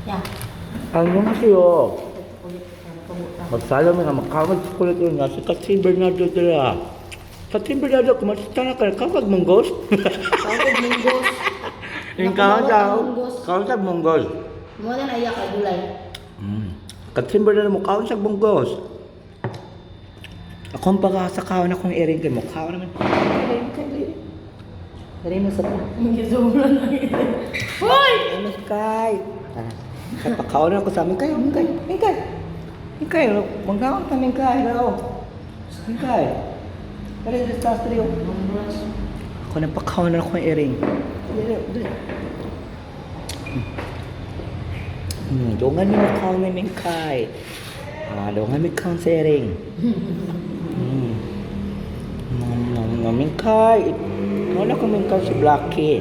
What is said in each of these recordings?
Ya. Ano na siyo? Magsalo mo nga makawag sa kulit yun nga si Katrin Bernardo dira. Katrin Bernardo, kumasta na ka, kawag munggos. Kawag munggos. Yung kawag Nakumawat ang munggos. Kawag sa munggos. Mo na naiya ka gulay. Katrin Bernardo mo kawag sa munggos. Ako ang pag-asa kaon akong iring kay mukha naman. Dali mo sa ta. Gisulan na. Hoy! Ano kay? Kapakaon ako sa amin kayo, mingkay, mingkay. Mingkay, manggaon ta mingkay, hello. Mingkay. Dali sa taas dali. Munggos. Ako na pakaon na akong iring. Dali, dali. Dungan mi makaon ni mingkay. Ah, dungan mi kaon sa iring. Mingkay. Wala ko mingkay si Blackie.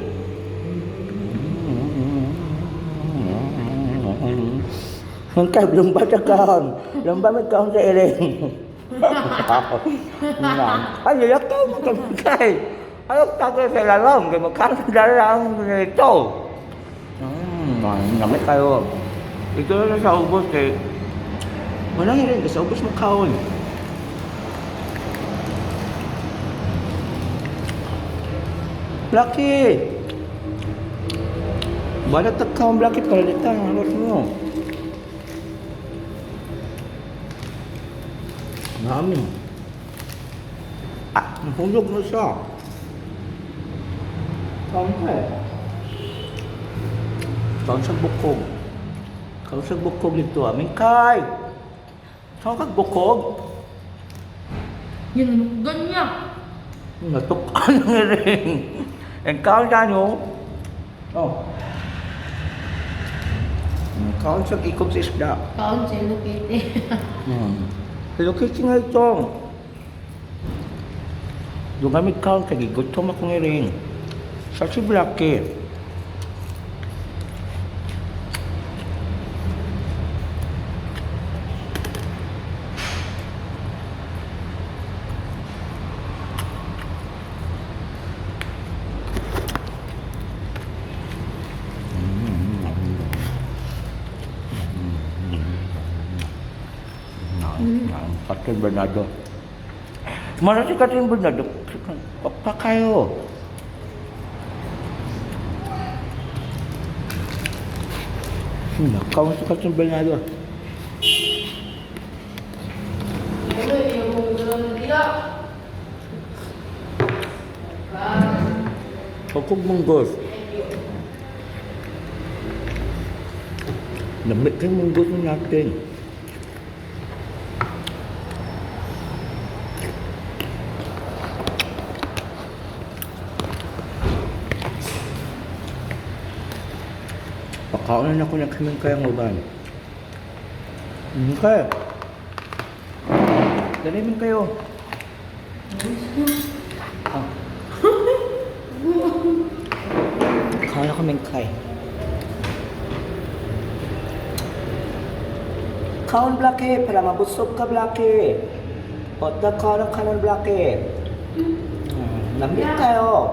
Mingkay, lumba sa kaon. Lumba may kaon sa iring. Ay, lakaw mo ka mingkay. Ayaw tago sa lalong. Kaya magkaon sa lalong nito. Namit kayo. Ito na sa ubos eh. Walang iring. Sa ubos mo kaon. Lucky! Balat ka ang Lucky para dito ang halos mo. Namin. Ah, nahulog mo siya. Kaon ka eh. Kaon sa bukog. Kaon sa bukog dito. Aming kay! Kaon kag bukog? Yun, ganyan. Natukan ng ring. Ang kaon na nyo. Oh. Ang kaon sa ikog sa isda. Kaon sa Hello Kitty. Hello Kitty nga ito. Doon kami kaon kay gigutom akong iring. Sa si Blackie. Katrin Bernardo. Mana si Katrin Bernardo? Pa kayo. Nakaw si Katrin Bernardo. Ano yung munggos nila? Kokog munggos. Lamig kay munggos na natin. Pakaunan ako ng kaming kayang uban. Okay. Dali min kayo. Ah. Kaon ako mingkay. Kaon Blackie, para mabusog ka Blackie. Ota kaon ang kanon Blackie. Lamig kayo.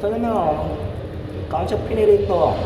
Ito na no. Kaon sa pinirito.